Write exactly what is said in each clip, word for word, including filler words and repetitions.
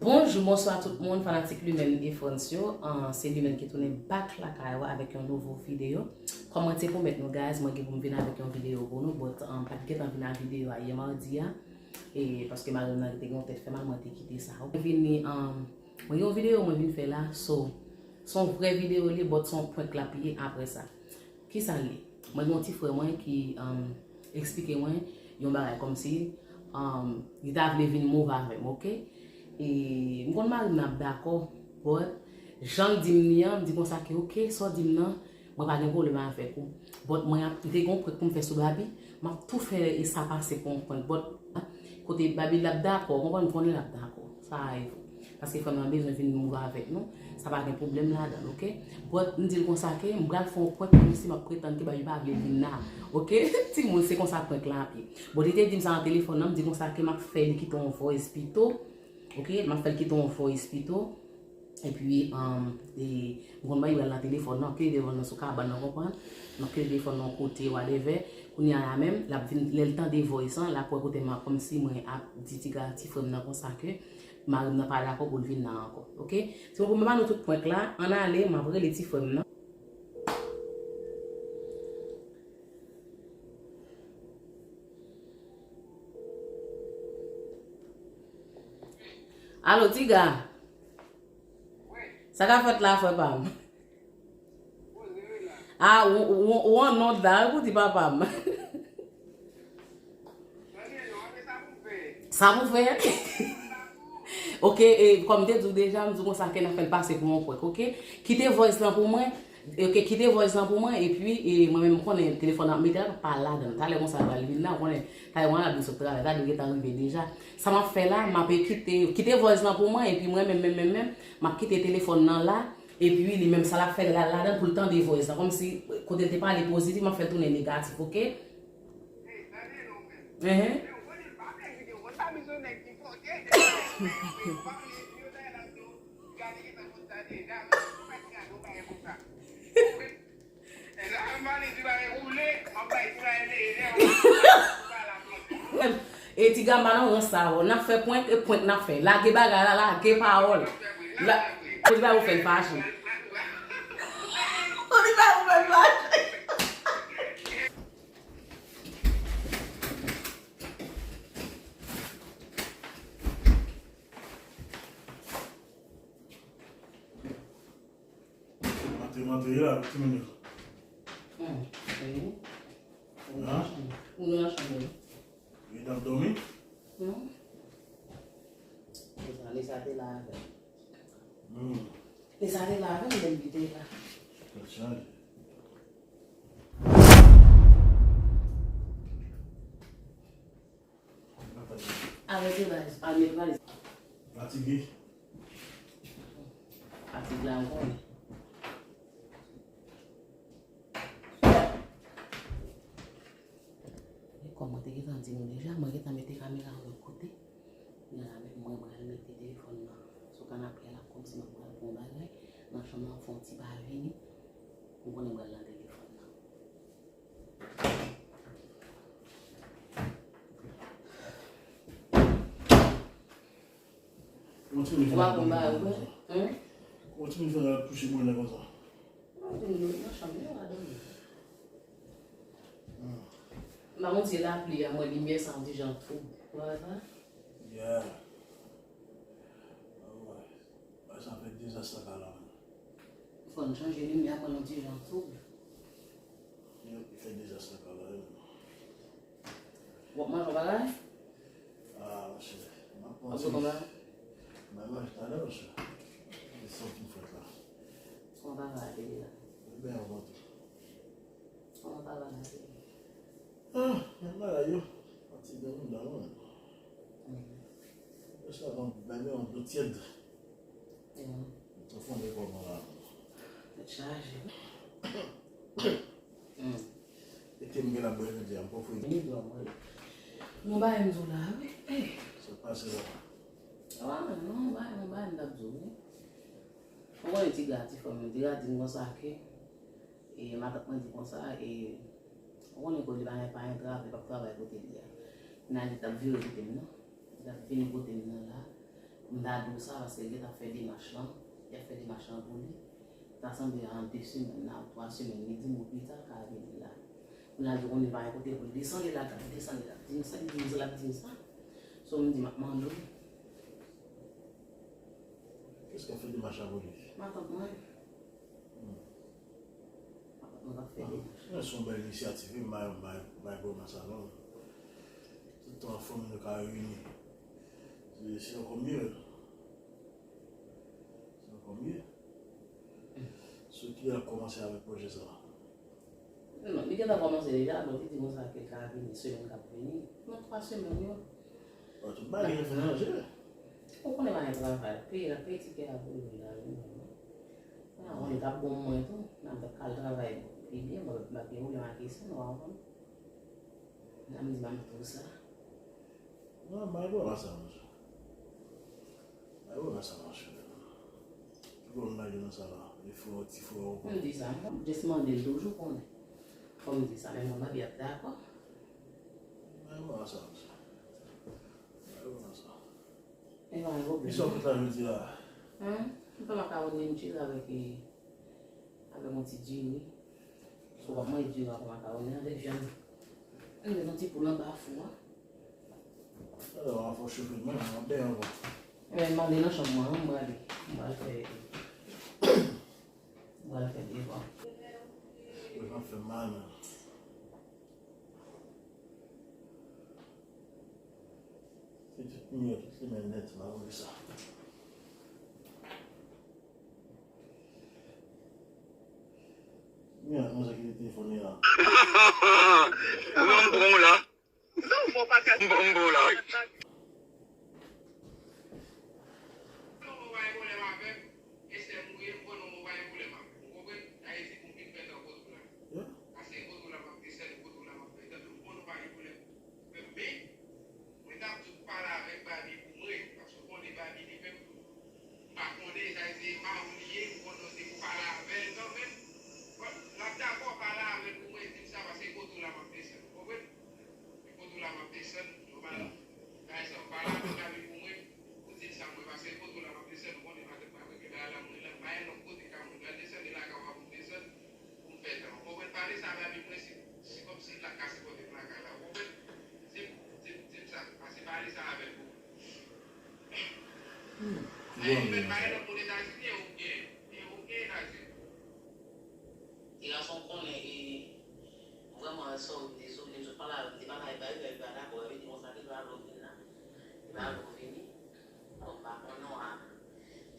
Bonjou, bonswa tout moun, fanatik Lumène e Frantz yo. Ah, se Lumène ki tounen back lakay ou avèk yon nouvo videyo. Kòm mwen te pwomèt nou, guys, mwen gen pou m vin avèk yon videyo pou nou, but um, pa t gentan vin ak videyo a yè madi a. E paske mari m nan te gen yon tèt fè mal, mwen te kite sa. Mwen vini, um, mwen gen yon videyo mwen vin fè la, so, se yon vrè videyo li, but se yon prank l ap ye apre sa. Kisa l ye? Mwen gen yon ti frè mwen ki um, eksplike mwen yon bagay kòmsi um, li ta vle vin move avè m, oke? E m konn mari m nan ap dakò, but jan l di m li an, m di konsa ke oke, sa w di m nan, mwen pa gen pwoblèm avèk ou. But mwen ap, li te gen yon prank pou m fè sou Babi, m ap tou fè e sa pase pou yon prank. But kote Babi l ap dakò, w konprann, m konnen l ap dakò. Sa a evo. Paske frè m nan bezwen vin move avèk nou. Sa pa gen pwoblèm ladan l, oke? But m di l konsa ke m pral fè yon prank kòmsi m ap pretann ke Babi pa vle vin la, oke? Timoun, se konsa prank lan ap ye. But li te di m sa nan telefòn nan, m di konsa ke m ap fè li kite yon voice pito, oke? M ap fè l kite yon voice pito. Epi, um, e, m konn Babi pral nan telefòn nan, kite telefòn nan sou kabann nan, konprann? M ap kite telefòn nan yon kote, whatever. Kounye a la menm, l ap vin, lè l tande voice lan, l ap wè kote m ap, kòmsi mwen ap di ti ga, ti frè m nan konsa ke mari m nan pa dakò pou l vin la ankò. Oke? Se yon pwoblèm, ba nou tout prank la. Ann ale, m ap rele ti frè m nan. Alo, ti ga. Sa k ap fèt la, frè pa m? Ah, ou, ou, ou an nòt la, wi, pou di papa m. Sa pou fè? Ok, e, kòm m te di w deja, m di w konsa ke n ap fè l pase pou yon prank, ok? Kite voice lan pou mwen. Ok, kite voice lan pou mwen, epi, e, mwen menm m konnen telefòn nan mete la, pa ladan l. Talè konsa l pral vin la, ou konnen, talè mwen la vin sot travay, talè li gentan rive deja. Sa m ap fè la, m ap kite, kite voice lan pou mwen, epi mwen menm, menm, menm, menm, m ap kite telefòn nan la, epi li menm sa l ap fè la, ladan l pou l tande voice lan, kòmsi kote l te pale pozitif, m ap fè l tounen negatif, ok? Enhen. E ti ga m pa nan rans sa, wè. N ap fè prank, e prank n ap fè. Lage bagay la, lage pawòl. La, pou di bagay ou fè l fache. Pou di bagay ou fè l fache. Mate, mate, la, ti moun yo. Hmm, wi. Ou nan chanm. Ou nan chanm, wi. Li t ap dòmi? Non. Lisa, Lisa te la avè m. Hmm. Lisa te la avè m, lè m kite la. Tèt chaje. Arete valiz, al met valiz. Fatige. Fatig la ankò, wi. E kòm mwen te gentan di nou deja, mwen gentan mete kamera an lòt kote. Kounye a la menm mwen pral mete telefòn nan sou kanapè a la, kòmsi mwen pral pran yon bagay nan chanm nan, fè yon ti pa vini. Ou konnen m pral nan telefòn nan. Ou pa konn bagay ou konn? Kòman timoun fè touche bonè konsa? Nan chanm li, nan chanm li, nan chanm li. M pa konn si lapli a, mwen, limyè sa yon ti jan twoub. Ou pa wè sa? Yeah. Bagay sa fè dezas lakay la menm. Fò n chanje limyè a, pran yon ti jan twoub. Yo, li fè dezas lakay la, wi. W ap manje yon bagay? Ah, monchè, m ap pran ti bagay. M ap manje talè, monchè. Li sot pou fèt la. Kòman papa a te ye la? Li byen anvan tou. Kòman papa a te ye? Ah, men bagay yo. Fatige m dan mwen. Yo sa ban m bay yon dlo tyèd. Mwen tou fonde kò mwen la. Tèt chaje. Hmm. E ke m gen la bwè jodi a, m poko fini. Ni dlo mwen. Nou bay m di w la, wi. Sa k pase la? Ah, non, bay, nou bay m t ap di w, wi. Ou konnen ti ga, ti fanm, ti ga di m konsa ke, e, matant mwen di konsa, e, ou konnen ke li pa gen, pa gen travay, li p ap travay kote li a. Nan li t ap vire kote m nan. Li t ap vini kote m nan la. M Lado sa, paske l gentan fè demach lan, li ap fè demach lan pou li. Sa sanble an de semèn la ou twa semèn, li di m ou pita l ka vini la. Kounye a l di w konnen l pa gen kote pou l desann, e l ap desann, e l ap di m sa, li di m sa, l ap di m sa. So, m di, m ap mande w. Kiyès k ap fè demach la pou li? Matant mwen. Matant mwen k ap fè demach. Se yon bèl inisyativ, wi, m bay, m bay, m bay gwo mas a non. Tout tan fanmi nou ka reyini. Se, se ankò mye. Se ankò mye. So, kilè l ap kòmanse avèk pwojè sa a? Non, li gentan kòmanse deja, donk li di konsa ke l ka vini semèn k ap vini. Nan twa semèn yo. Bon, tout bagay gentan fin ranje. Ou konnen pa gen travay. Peye la, peye tikè a pou li la, li menm. A, bon, li t ap bon mwen tou. Nan m t ap ka al travay pi byen, mwen pa gen pwoblèm ak Esen, w konprann. Nan m di m ap tou sa. Non, bay bon la sa, monchè. Ay, wè sa mache. Tout moun lage nan sa la. Li fè yon ti fè yon... M di sa, m just mande l toujou konnen. Fò m di sa, men mwen, Babi ap dakò. Ay, wè sa. Ay, wè sa. E pa yon pwoblèm. Kisa w fè la jodi a? Hein? M fè makawoni, m chill avèk, avèk yon ti diri. So, w ap manje diri ak makawoni avèk vyann. M met yon ti poul anba fou a. Alò, w ap fè chofe mwen, m ap byen ankò. Ebyen, m ale nan chanm mwen, m prale. M pral fè, m pral fè devan. Mwen ap fè mal. Se tout miyò, tout semèn nèt, m ap oule sa. Miyò, mwen sa ki te telefòn li a. Ou ban m pran w la. Non, bon, pa ka. M ban m pran w la, wi. Non, mwen pa gen pwoblèm avè l. E sè m ou ye, m konnen w pa gen pwoblèm avè l. Ou konprann? Sa vle di pou m vin fè tan kote w la. Yeah. Paske kote w la m ap desann, kote w la m ap fè tan, m konnen w pa gen pwoblèm. Men, men, mwen t ap di w pale avèk Babi pou mwen, paske w konnen Babi li menm, m pa konnen, sa vle di se mari w li ye, m konnen w te pou pale avè l kanmenm. Bon, l ap dakò pale avè l pou mwen, di m sa, paske kote w la m ap desann, ou konprann? Men kote w la m ap desann, nòmalman. Sa vle di sa, w pale avèk Babi pou mwen, ou di l sa, mwen, paske kote w la m ap desann, ou konnen matant mwen, mwen gen bagay la, mwen la, m pa gen lòt kote ka mwen pral desann, e lakay w a pou m desann, pou m fè tan. Ou konprann? Pale sa Babi mwen, se, se kòmsi l ap ka sipòte m lakay la, ou konprann? Di m, di m, di m sa, pase pale sa avè l pou mwen. Hmm. Ay, li menm pa gen lòt moun Etazini, e ou gen, e ou gen Etazini. Ti gason konnen, e, vrèman, sorry, dezole, m sot pale avè l, m te pale avè l, li pa dakò, li di konsa, li pa vle w vin la. Li pa vle w vini. Bon, m pa konn non a.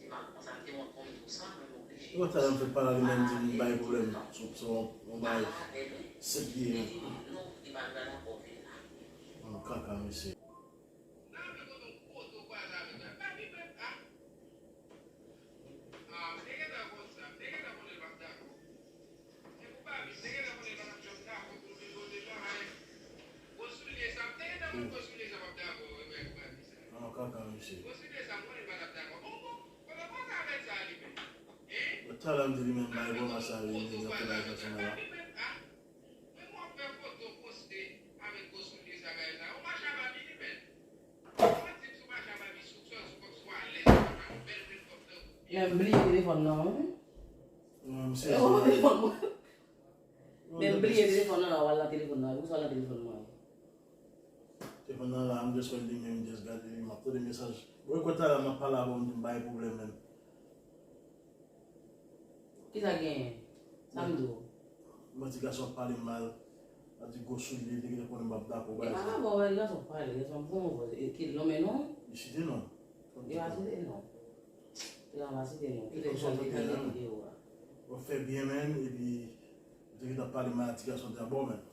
Di m ap konsa, m te wont pou m di w sa, men m oblije. Ou pa ta janm fè pale a li menm, di m bay pwoblèm sou, sou yon, yon bagay senp li ye. Li di non, li pa, li pa dakò vin la. Yon kaka mesye. Nan men kote yon kote w kwaze avèk la. Babi menm, a. A, m te gentan konn sa, m te gentan konnen l p ap dakò. Se pou Babi, m te gentan konnen l pa t ap janm dakò pou l vin kote travay. Gwo soulye sa, m te gentan konn gwo soulye sa p ap dakò avèk Babi sa. An kaka, mesye. Gwo soulye sa, m konnen l pa t ap dakò. Bon, bon, kote w kwaze avèk sa li menm? Hein? Talè m di li menm bay gwo mas sa li, li ap fè bagay sa sou mwen la. Babi menm, a. Men mwen ap fè foto poste avèk gwo soulye sa, bagay sa. Ou mache a Babi li menm. Ou di m sou mache a Babi sou sèl sou kòm sou alèz, ou pa yon bèl red kòm nan. Men m bliye telefòn nan, wi. Non, m sezi. Telefòn mwen. Men m bliye telefòn nan la, w al nan telefòn nan, wi, w al nan telefòn mwen. Telefòn nan la, m just wè li men, m just gade li, m ap tande mesaj. Bon, ou kwè talè m ap pale avè w, m di m bay pwoblèm menm. Kisa genyen? Sa m di w? Mwen ti gason ap pale mal. Ap di gwo soulye, li te gentan konnen m ap dakò bay sa. E pa rapò, wè, gason ap pale, gason ap bon, e ki non men non? Li site non. Li pa site non. Li pa site non. Li te chante nan videyo a. W ap fè byen, men, epi ou te gentan pale mal a ti gason te ap ba w, men.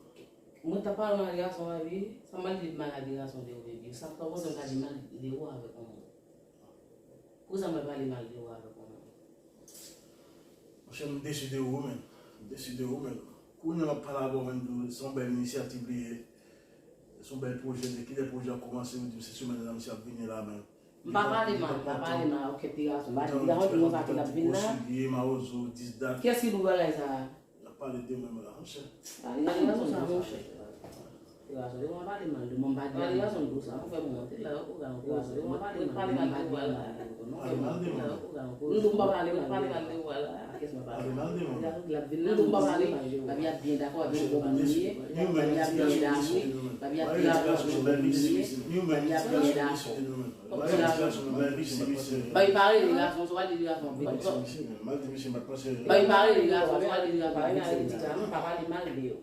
Mwen t ap pale mal a ti gason, epi sa m al di mal a ti gason de ou, epi sa m ta panse m ka di mal de ou avèk yon moun. Poukisa mwen pale mal de ou avèk yon moun? Monchè, m desi de ou, men. M desi de ou, men. Kounye a m ap pale avè w, men, tou, se yon bèl inisyativ li ye. Se yon bèl pwojè. De kilè pwojè a kòmanse, ou di m se semèn nan misye ap vini la, men. M pa pale mal, m pa pale mal, okenn ti gason. M pa di ti gason di konsa ke l ap vin la. Kiyès ki di w bagay sa a? L ap pale de mwen la, monchè. Pale de mwen sa, monchè. Rason, yo pa pale mal de mwen, m pa di anyen. Rason, dous la, ou fè mwen monte la, ou ka ankouraje mwen. Pale mal de ou la. Ou fè mwen monte la, ou ka ankouraje mwen. M di w m pa pale mal de ou la. Kès mwen pale mal de mwen. M di w m pa pale mal de ou. Babi ap byen dakò, ap byen bon moun li ye. Babi ap byen dakò. Babi ap byen dakò, ap byen bon moun li ye. Babi ap byen dakò. Babi pa rele gason, sou al di gason. Babi pa rele gason, sou al di gason. Pa rele gason, pa rele gason.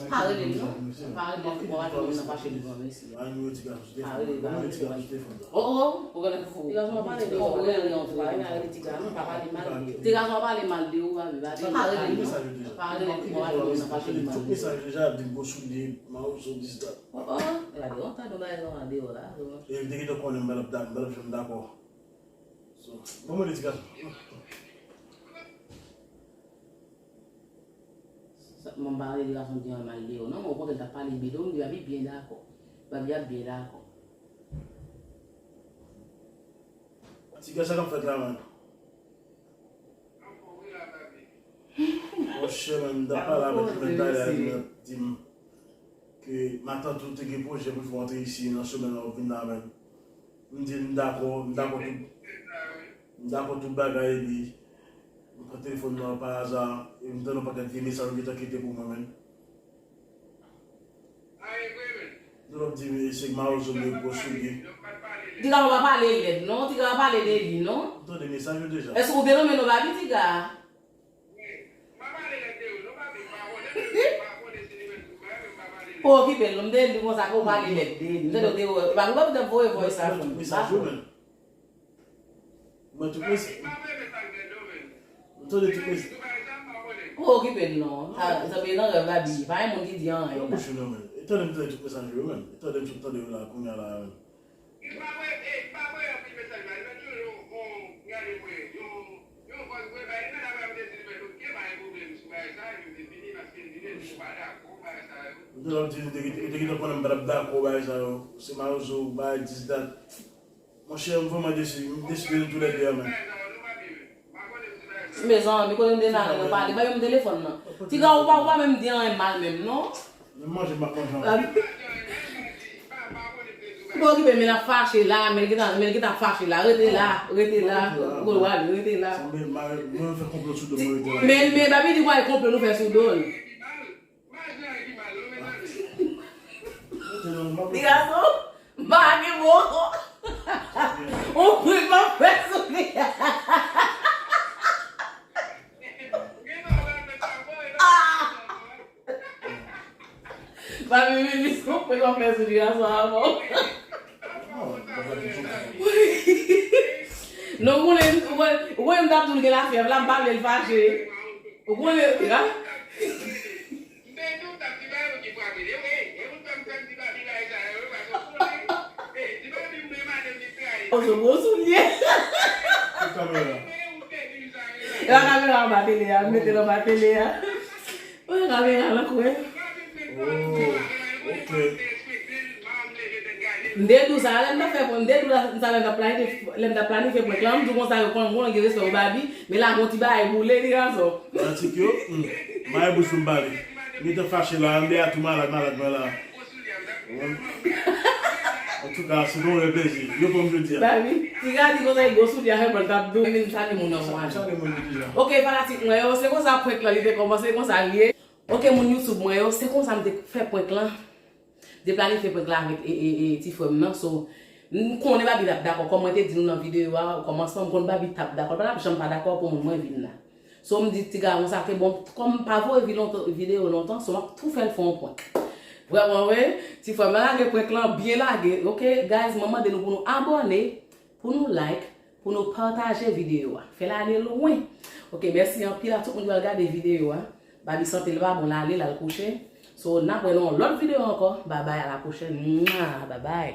Pa rele non. Pa rele non, pou pa rele non, pa cheri non, mèsi. Pa rele non, pa rele non. Oh, oh, ou genlè fou. Ti gason pa pale non, pa rele non, pa rele ti gason, pa pale mal de yo. Ti gason pa pale mal de yo, pa rele non. Pa rele non, pa rele non, pa cheri non. Tout mesaj deja ap di m gwo soulye, mawozo, dis dat. Oh, oh, gade, on ta nou bagay nan deyò la. E li te gentan konnen m pa t ap, m pa t ap janm dakò. So, bon, mwen, ti gason. Sa, mwen pa rele gason di anyen mal de yo, non, mwen, okontrè, l t ap pale bidon, m di, Babi byen dakò. Babi ap byen dakò. Ti gason, sa k ap fèt la, menm? Monchè, menm, m t ap pale avèk li, menm talè a, li t ap di m ke matant ou te gen pwojè pou l fè w antre isi nan semèn nan, w ap vin la, menm. M di l m dakò, m dakò tout, m dakò tout bagay, epi m pran telefòn nan pa aza, e m tande yon pakèt vye mesaj ou gentan kite pou mwen, menm. Di l w ap di, se mawozo m yo gwo soulye. Ti gason pa pale lèd, non. Ti gason pa pale de li, non. M tande mesaj yo deja. Èske ou te nonmen non Babi, ti gason? Ou okipe l, non. M te di konsa ke ou pale lèd de li. M tande w te, e pa nou pa t ap voye voice la pou m. Mesaj yo, menm. Mwen tout mesaj. M tande tout mesaj. Ou okipe l non. Sa, sa vle nan rèv la, Babi. Pa gen moun ki di anyen. Nan bouch ou non, men. E tande m tande tout mesaj yo, men. E tande m tout tande yo la, kounye a la, men. M tande w ap di, li te, li te gentan konnen m pa t ap dakò bagay sa yo. Se mawozo, bagay dis dat. Monchè, m vrèman desi, m desi de nou toulède a menm. Mezanmi, kote m te nan nou pale, ba yo m telefòn nan. Ti gason, ou pa, ou pa menm di anyen mal menm, non? Menm manje m ap manje ankò. Ou pa okipe, men l ap fache la, men l gentan, men l gentan fache la. Rete la, rete la. Ou konn w ale, rete la. Sanble mwen fè konplo sou do m, mwen rete la. Men, men Babi di w al konplo nou fè sou do l. Ti gason, m pa gen mo. On pwen m ap fè sou li. Ah! Babi, Bibi, se on pwen m ap fè sou ti gason avan. Non, ou konnen, ou konnen, ou konnen m t ap di w l gen lafyèv la, m pa vle l fache. Ou konnen, ha? Ozo gwo soulye. Kamera. E pa kamera anba tele a, m mete l anba tele a. Wè kamera lan kwè. Oh, ok. M te di w sa, lè m t ap fè prank, m te di w sa lè m t ap planifye, lè m t ap planifye prank lan, m di w konsa yo konn, konn gen respè pou Babi, men la gon ti bagay boule, ti gason. Fanatik yo, hmm, maye bouch pou m pale. M gentan fache la, m deyò tou malad, malad mwen la. Antouka, se te yon rèv plezi. Yo pran m jodi a. Babi, ti gade konsa e gwo soulye a fè prank ap dou. Men m salye moun nan mwen. Salye moun yo deja. Ok, fanatik mwen yo, se konsa prank lan li te kòmanse, konsa l ye. Ok, moun YouTube mwen yo, se konsa m te fè prank lan. M te planifye prank la avèk, e, e, e, ti frè m nan. So, m konnen Babi t ap dakò. Kòm mwen te di nou nan videyo a, okòmansman, m konn Babi t ap dakò. L pa t ap janm pa dakò pou moun mwen vin la. So, m di ti gason sa ke bon, kòm m pa voye vi lontan, videyo lontan, so m ap tou fè l fè yon prank. Vrèman vre, ti frè m nan lage prank lan, byen lage. Ok, guys, mwen mande nou pou nou abòne, pou nou like, pou nou pataje videyo a. Fè l ale lwen. Ok, mèsi anpil a tout moun ki pral gade videyo a. Babi sante l pa bon, l ale, l al kouche. So, n ap wè nan yon lòt videyo ankò. Babay, a la pwochèn. Mwa, babay.